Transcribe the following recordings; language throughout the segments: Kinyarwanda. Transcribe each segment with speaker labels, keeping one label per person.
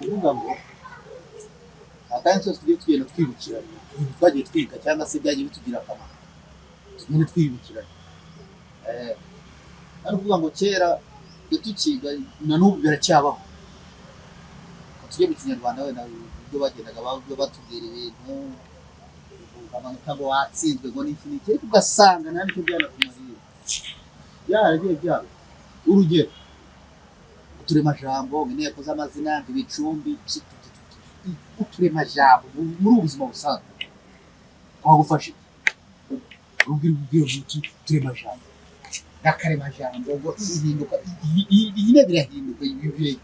Speaker 1: Ukuvuga ngo atari twese tugiye tugenda twibukiranya ibintu twagiye twiga cyangwa se byagiye bitugirira akamaro, tugende twibukiranya. Ari ukuvuga ngo kera iyo tukiga, na n'ubu biracyabaho. Tujye mu Kinyarwanda wenda, uburyo bagendaga batubwira ibintu, amanota ngo watsinzwe, ngo n'iki n'iki, ariko ugasanga nta nicyo byanatumariye, byaragiye byaba. Urugero, uturemajambo, inteko z'amazina, ibicumbi, uturemajambo muri ubu buzima busanzwe twagufasha iki? Ubwira ubwira uti uturemajambo n'akaremajambo ngo ihinduka nyine birahinduka. Ibi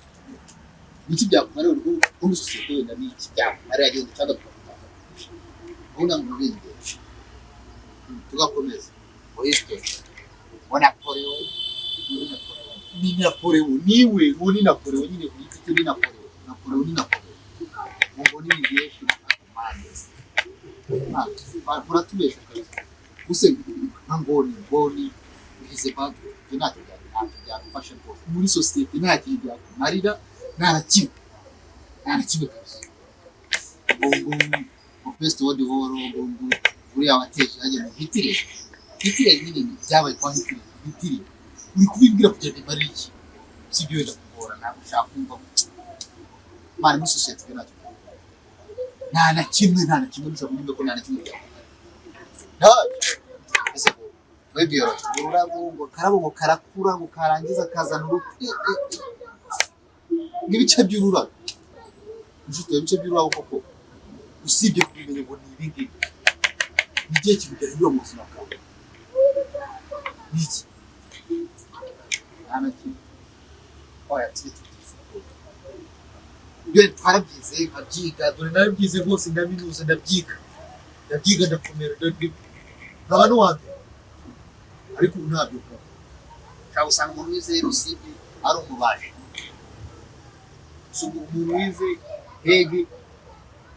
Speaker 1: iki byakumarira muri sosiyete? Wenda ni iki byakumarira igihugu cyangwa tukavuga ubundi ngo ubindi tugakomeza ngo history, ngo Napoleon ni Napoleon, niwe ngo ni Napoleon nyine ku giti cye, ni Napoleon, Napoleon ni Napoleon, ngo ni byinshi. Muratubesha kabisa. Gusa nka ngoni ngoni uhize bantu, ibyo ntacyo byagufasha rwose muri sosiyete, nta kintu byakumarira, nta na kimwe, nta na kimwe kabisa. Ngo First World War, ngo uriya wateje hajya mu Hitler, Hitler nyine byabaye kwa Hitler. Hitler uri kubibwira kugira ngo bimarire iki? Si ibyo wenda kugora, ntabwo ushaka kumva mani muri sosiyete, ibyo ntacyo, nta na kimwe, nta na kimwe dushobora kuvuga ko nta na kimwe byakumarira, ntacyo. Ese ngo muri biology, ururabo ngo karabo ngo karakura, ngo karangiza kazana uruti n'ibice by'ururabo, inshuti, ibice by'ururabo koko, usibye kubimenya ngo ni ibi ngibi, ni ikihe kintu byahindura mu buzima bwawe? Ni iki? Nta na kimwe. Oya, tujye tubyifungura. Ibyo twarabyize, nkabyiga, dore narabyize rwose, ndaminuza, ndabyiga, ndabyiga, ndakomera, nkaba n'uwa mbere, ariko ubu ntabyo nkora. Ushobora gusanga umuntu wize Rusibi ari umubaji, usanga umuntu wize hege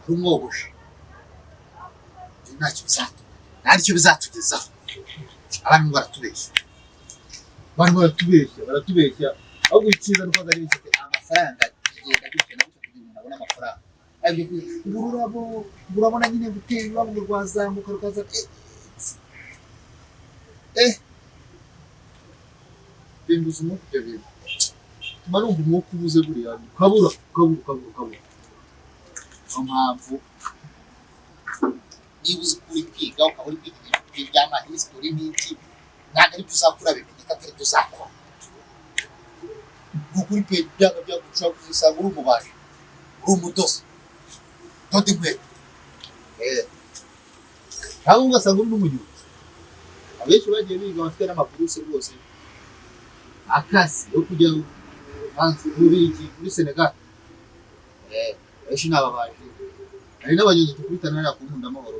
Speaker 1: ari umwogoshi. Ibyo ntacyo bizatuma, nta nicyo bizatugezaho. Abantu baratubeshya, abantu baratubeshya, baratubeshya. Ahubwo icyiza ni uko bazajya bifite amafaranga, bigenda gutya na gutya kugira ngo umuntu abone amafaranga. Aribyo ngo ururabo, ngo urabona nyine gutera ururabo ngo rwazamuka rukaza, bimbuza umwuka. Ibyo bintu tuma numva umwuka ubuze, buriya ukabura, ukabura, ukabura, ukabura. Niyo mpamvu niba uzi ko uri kwiga, ukaba uri kwiga ibintu by'amahistory n'iki, ntabwo aribyo uzakura, bimenyeka atari byo uzakora. Ni ukuri pe, byanga byanga ushobora kuzisanga uri umubaji, uri umudozi, doda inkweto, cyangwa ugasanga uri n'umunyonzi. Abenshi bagiye biga bafite n'amaburuse rwose, akazi yo kujya hanze mu Bubiligi, muri Senegal. Benshi ni ababaji, hari n'abanyonzi dukubitana hariya ku Nkundamahoro,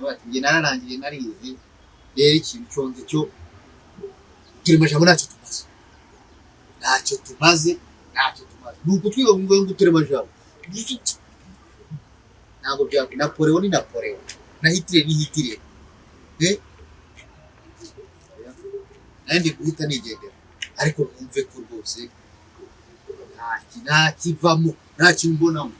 Speaker 1: bati njye nararangiye, narize, rero ikintu conze cyo uturemajambo ntacyo tumaze, ntacyo tumaze, ntacyo tumaze. Ni ukutwiga ngo uturemajambo ntabwo byakora. Napoleon ni Napoleon, na Hitler ni Hitler. Nanjye ndi guhita nigendera, ariko mwumve ko rwose nta kivamo, nta kintu mbonamo.